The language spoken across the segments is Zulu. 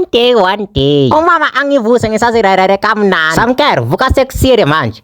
One day, one day, umama angivuse ngisazirerere kamnandi. Samkelo, vuka, sekusile manje.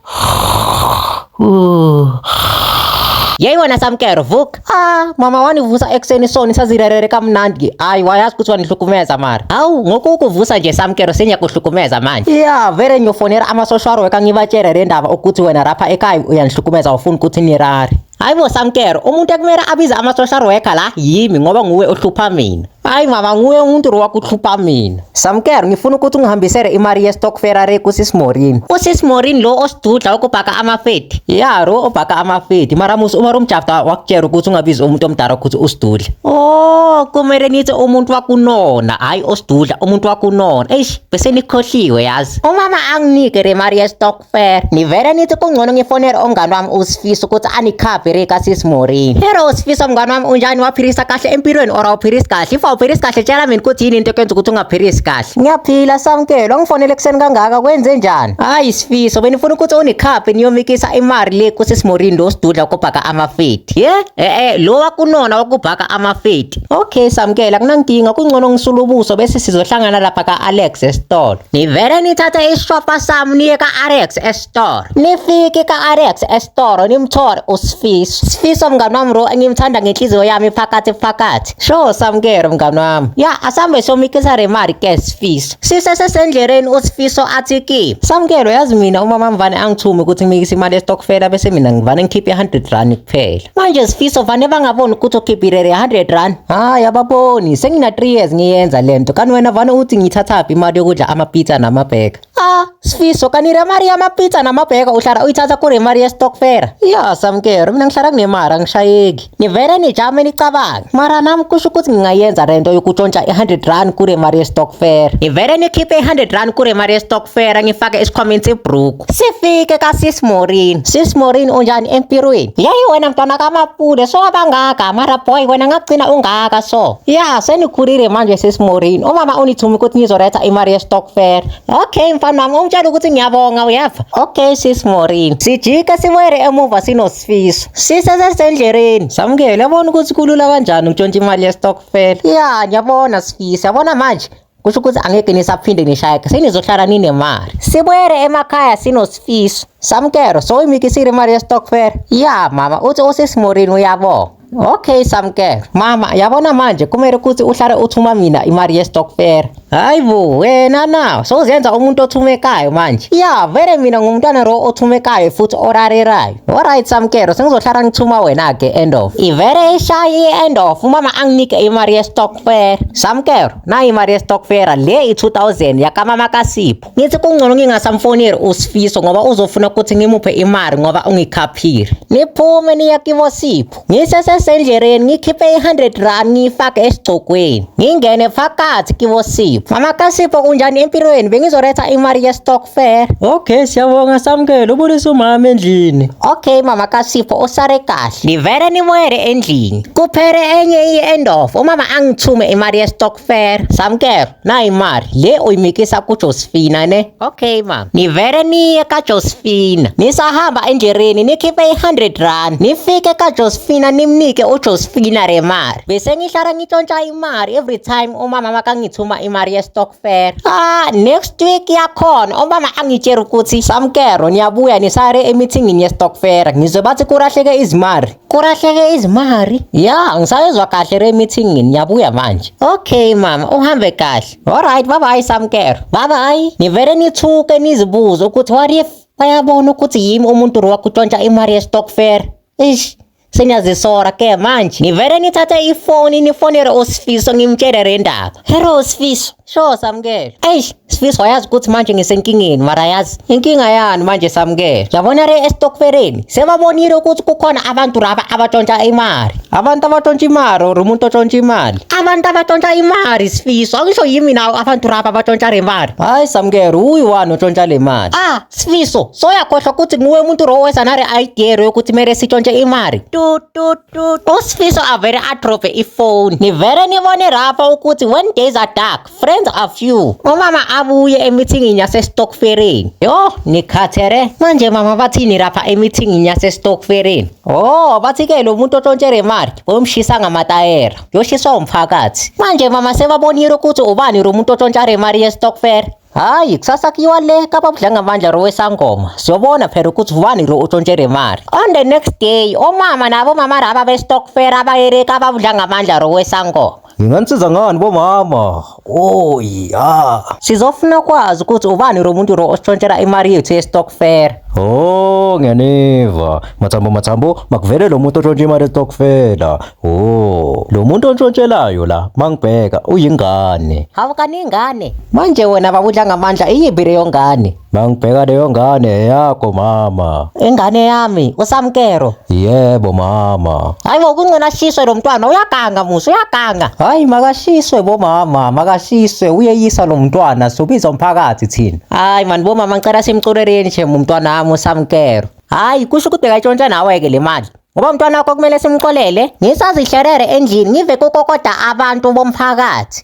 Yeyi wena Samkelo, vuka. Ah, mama wanivusa ekuseni soni sazirerere kamnandi. Hayi, wayazi ukuthi wanihlukumeza mara. Hawu, ngokukuvusa nje Samkelo, sengiyakuhlukumeza manje. Ya, vele ngiyofonela ama-social worker ngibatshele le ndaba ukuthi wena lapha ekhaya uyanihlukumeza, awufuni ukuthi nirare. Hayi bo Samkelo, umuntu ekumele abize ama-social worker la yimi ngoba nguwe ohlupha mina. Hayi mama, nguwe umuntu lo wakuhlupha mina. Samkelo, ngifuna ukuthi ungihambisele imali ye-stokvel le kuSis Maureen. USis Maureen lo osidudla ukubhaka amafeti. Ya, lo obhaka amafeti. Mara musi uma umjafta wakutshela ukuthi ungabizi umuntu omdala ukuthi usidudla. Oh, kumele nithi umuntu wakunona, hayi osidudla, umuntu wakunona. Eish, bese nikhohliwe yazi. Umama anginike le mali ye-stokvel. Nivele nithi kungcono ngifonele umngani wami uSifiso ukuthi anikhaphe le kaSis Maureen. Hello Sifiso, mngani wami, unjani? Waphilisa kahle empilweni or awuphilisi kahle? If awuphilisi kahle, tshela mina ukuthi yini into ekwenza ukuthi ungaphilisi kahle. Ngiyaphila Samkelo, angifonele ekuseni kangaka, kwenze njani? Hayi Sifiso, benifuna ukuthi unikhaphe niyomikisa imali le kuSis Maureen lo sidudla ukubhaka amafeti. Ye? Eh eh, lo wakunona wakubhaka amafeti. Okay Samkelo, akunankinga, kungcono ngisula ubuso bese sizohlangana lapha ka-Alex esitolo. Nivele nithathe ishopa sami niye ka-Alex esitolo. Nifike ka-Alex esitolo nimthole uSifiso. Sifiso mngani wami lo engimthanda ngenhliziyo yami phakathi phakathi. Sho Samkelo mngani wami. Ya, asambe siyomikisa le mali ke Sifiso. Sisesesendleleni uSifiso athi kimi, Samkelo, yazi mina umama mvane angithume ukuthi ngimikise imali yestokfela bese mina ngivane ngikhiphe R100 kuphela. Manje Sifiso, vane bangaboni ukuthi ukhiphile le R100? Hayi, ababoni. Sengina 3 years ngiyenza lento. Kanti wena vane uthi ngithathaphi imali yokudla amapizza namabheka? Ah, Sifiso, kanti le mali yamapizza namabheka uhlala uyithatha kule mali yestokfela? Ya Samkelo, mina ngihlala kunemali, angishayeki. Nivele nijame nicabange. Mara nami kusho ukuthi ngingayenza lento yokutshontsha i-R100 kule mali yestokfela. Nivele nikhiphe i-R100 kule mali yestokfela ngifake esikhwameni sebhruku. Sifike kaSis Maureen. Sis Maureen, unjani empilweni? Yeyi wena mntwana kaMapule, so abangaka mara boy wena ngagcina ungaka so. Ya, senikhulile manje Sis Maureen. Umama unithume ukuthi ngizoletha imali yestokfela. Okay mfana wami, ungitshela ukuthi ngiyabonga, uyeva? Okay Sis Maureen. Sijike sibuyele emuva sinoSifiso. Sisesendleleni. Samkelo, yabona ukuthi kulula kanjani ukutshontsha imali yestokfela? Ya, ngiyabona Sifiso. Yabona manje kusho ukuthi angeke nisaphinde nishayeke, senizohlala ninemali. Sibuyele emakhaya sinoSifiso. Samkelo, sowuyimikisile imali yestokfela? Ya mama, uthi uSis Maureen uyabonga. Okay Samkelo. Mama, yabona manje kumele ukuthi uhlale uthuma mina imali yestokfela. Hayi bo, wena na, sowuzenza umuntu othumekayo manje. Ya, vele mina ngumntwana lo othumekayo futhi orarerayo. Alright Samkelo, sengizohlala ngithuma wena ke, end of. Ivele ishaye i-end of, umama anginike imali yestokfela. Samkelo, nayi imali yestokfela le i-2000 yakamama kaSipho. Ngithi kungcono ngingasamfoneli uSifiso ngoba uzofuna ukuthi ngimuphe imali ngoba ungikhaphile. Niphume niye kibo Sipho. Ngisesesendleleni ngikhiphe i-R100 ngiyifake esigcokweni. Ngingene phakathi kibo Sipho. Mama kaSipho, unjani empilweni? Bengizoletha imali yestokfela. Okay, siyabonga Samkelo, ubulisa umama endlini. Okay mama kaSipho, usale kahle. Nivele nibuyele endlini. Kuphele enye i-end of. Umama angithume imali yestokfela. Samkelo, nayi imali. Le uyimikisa kuJosefina ne? Okay mama. Nivele niye kaJosefina. Nisahamba endleleni nikhiphe i-R100. Nifike kaJosefina nimnike uJosefina le mali. Bese ngihlala ngitshontsha imali every time umama makangithuma imali yestokfela. Ah, next week yakhona umama angitshela ukuthi, Samkelo, niyabuya nisale emithingini yestokfela. Ngizwe bathi kulahleke izimali. Kulahleke izimali? Ya, ngisayezwa kahle le meetingini, niyabuya manje. Okay mama, uhambe kahle. Alright, bye bye Samkelo. Bye bye. Nivele nithuke nizibuze ukuthi what if bayabona ukuthi yimi umuntu lo wakutshontsha imali yestokfela. Eish. Seniyazisora ke manje. Nivele nithathe ifoni nifonele uSifiso ngimtshele le ndaba. Hello Sifiso. Sho Samkelo. Eish, Sifiso, wayazi ukuthi manje ngisenkingeni mara yazi. Inkinga yani manje Samkelo? Yabona le estokfeleni, sebabonile ukuthi kukhona abantu laba abatshontsha imali. Abantu abatshontsha imali or umuntu otshontsha imali? Abantu abatshontsha imali Sifiso, angisho yimi nawo abantu laba abatshontsha le mali. Hayi Samkelo, uyi-one otshontsha le mali. Ah, Sifiso, soyakhohlwa ukuthi nguwe umuntu lo oweza nale idea yokuthi kumele sitshontshe imali. Tu tu tu. USifiso avele adrope ifoni. Nivele nibone lapha ukuthi when days are dark, friends Ngizoyenza a few. Umama abuye emithingini yasestokfeleni. Yo, nikhathere. Manje mama bathini lapha emithingini yasestokfeleni? Oh, bathi-ke lo muntu otshontshe imali bomshisa ngamatayera. Yoshiswa umphakathi. Manje mama sebabonile ukuthi ubani lo muntu otshontsha imali yestokfela? Hayi, kusasa kuyiwa le kaBabudlangamandla ro wesangoma. Siyobona phela ukuthi ubani lo otshontshe imali. On the next day, omama nabomama laba bestokfela abayele kaBabudlangamandla ro wesangoma. Nginganisiza ngani bomama? Oy, ah. Sizofuna ukwazi ukuthi ubani lo muntu lo ositshontshela imali yethu yestokfela. Oh, ngiyaniva. Mathambo mathambo, makuvele lo muntu otshontsha imali estokfela. Oh, lo muntu ontshontshelayo la, mangibheka uyingane. Hawu kani ingane. Manje wena Babudlangamandla iyiphi leyo ngane? Mangibheka leyo ngane eyakho mama. Ingane yami, uSamkero. Yebo mama. Hayi bo kungcono ashiswe lo mntwana uyaganga musa uyaganga. Hayi makashiswe bomama, makashiswe uyeyisa lo mntwana sobiza umphakathi thina. Hayi mani bomama ngicela simculeleni nje umntwana wami uSamkero. Hayi kusho ukuthi bekayitshontsha nawe-ke le mali. Ngoba umntwana wakho kumele simxolele. Ngisazihlerere endlini ngive kukokoda abantu bomphakathi.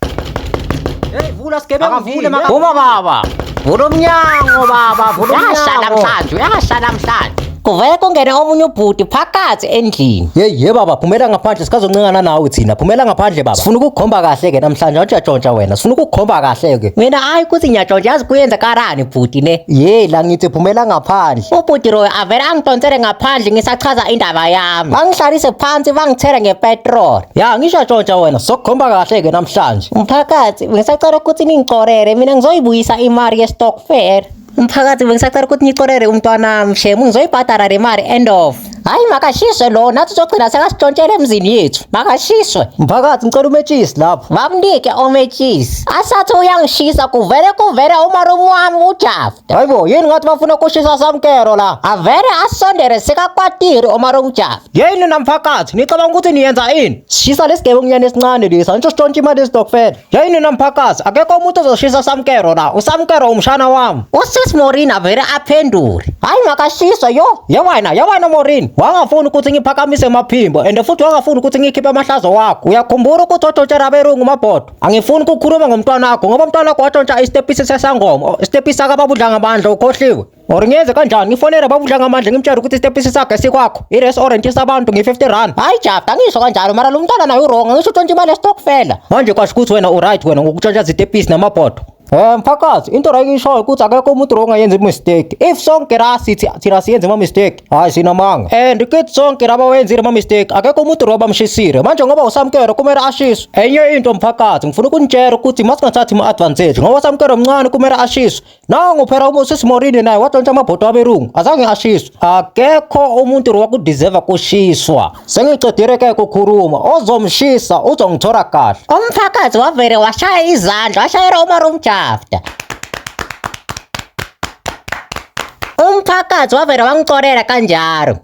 Hey vula sigebengu Makavule, vula. Vuma baba. Vula umnyango baba, vula umnyango. Uyasha namhlanje, uyasha namhlanje. Kuvele kungene omunye ubhuti phakathi endlini. Hey ye baba phumela ngaphandle sikazoncengana nawe thina. Phumela ngaphandle baba. Sifuna ukukukhomba kahle ke namhlanje awujatshontsha wena. Sifuna ukukukhomba kahle ke. Mina hayi ukuthi ngiyatshontsha yazi kuyenzakalani bhuti ne. Ye la ngithi phumela ngaphandle. Ubhuti Roy avele angidonsele ngaphandle ngisachaza indaba yami. Bangihlalise phansi bangithele ngepetrol. Ya ngishatshontsha wena sokukhomba kahle ke namhlanje. Mphakathi bengisacela ukuthi ningicorele mina ngizoyibuyisa imali yestokfela. Mphakathi bengisacela ukuthi nicorele umntwanami shemu ngizoyibhadala le mali end of. Hayi makashiswe lo nathi uzogcina sekasitshontshela emzini yethu. Makashiswe. Mphakathi ngicela umetshisi lapho. Bamnike ometshisi. Asathi uyangishisa kuvele kuvele umalume wami uJafta. Hayibo yini ngathi bafuna ukushisa Samkero la? Avele asondele sekakwatile umalume uJafta. Yini namphakathi nicabanga ukuthi niyenza ini? Sishisa lesigebengunyana esincane lesa ngisho sitshontsha imali yesitokfela. Yini namphakathi akekho umuntu ozoshisa Samkero la. USamkero umshana wami. Usisi Maureen avele aphendule. Hayi makashiswe yo. Ye wena, ye wena Maureen, wangafuni ukuthi ngiphakamise amaphimbo and futhi wangafuni ukuthi ngikhiphe amahlazo wakho. Uyakhumbula ukuthi otshontshe abelungu mabhodo? Angifuni ukukhuluma ngomntwana wakho ngoba umntwana wakho watshontsha isitepisi sesangoma, isitepisi sakababudlangamandla ukhohliwe. Or ngiyenze kanjani? Ngifonele babudlangamandla ngimtshele ukuthi isitepisi sakhe sikwakho. I-restaurant sabantu nge-50 rand. Hayi Jafta angisho kanjalo mara lo mntwana naye uwrong angisho utshontsha imali yestokfela. Manje kwasho ukuthi wena uright wena ngokutshontsha izitepisi namabhodo. Mphakathi, into la ngishoyo ukuthi akekho umuntu ongayenza i-mistake. If sonke la sithi thina siyenze ama-mistake, hayi sinamanga. And kithi sonke laba wenzile ama-mistake, akekho umuntu obamshisile. Manje ngoba uSamkero kumele ashiswe. Enye into mphakathi, ngifuna ukunitshela ukuthi masingathathi ama-advantage ngoba uSamkero mncane kumele ashiswe. Nangu phela uMoses Morini naye watshontsha amabhodo abelungu, azange ashiswe. Akekho umuntu wakudeserve kushiswa. Sengicedile ke ukukhuluma, ozomshisa uzongithola kahle. Umphakathi wavele washaya izandla washayela umalume uJafta. Umphakathi wavele wangicorela kanjalo.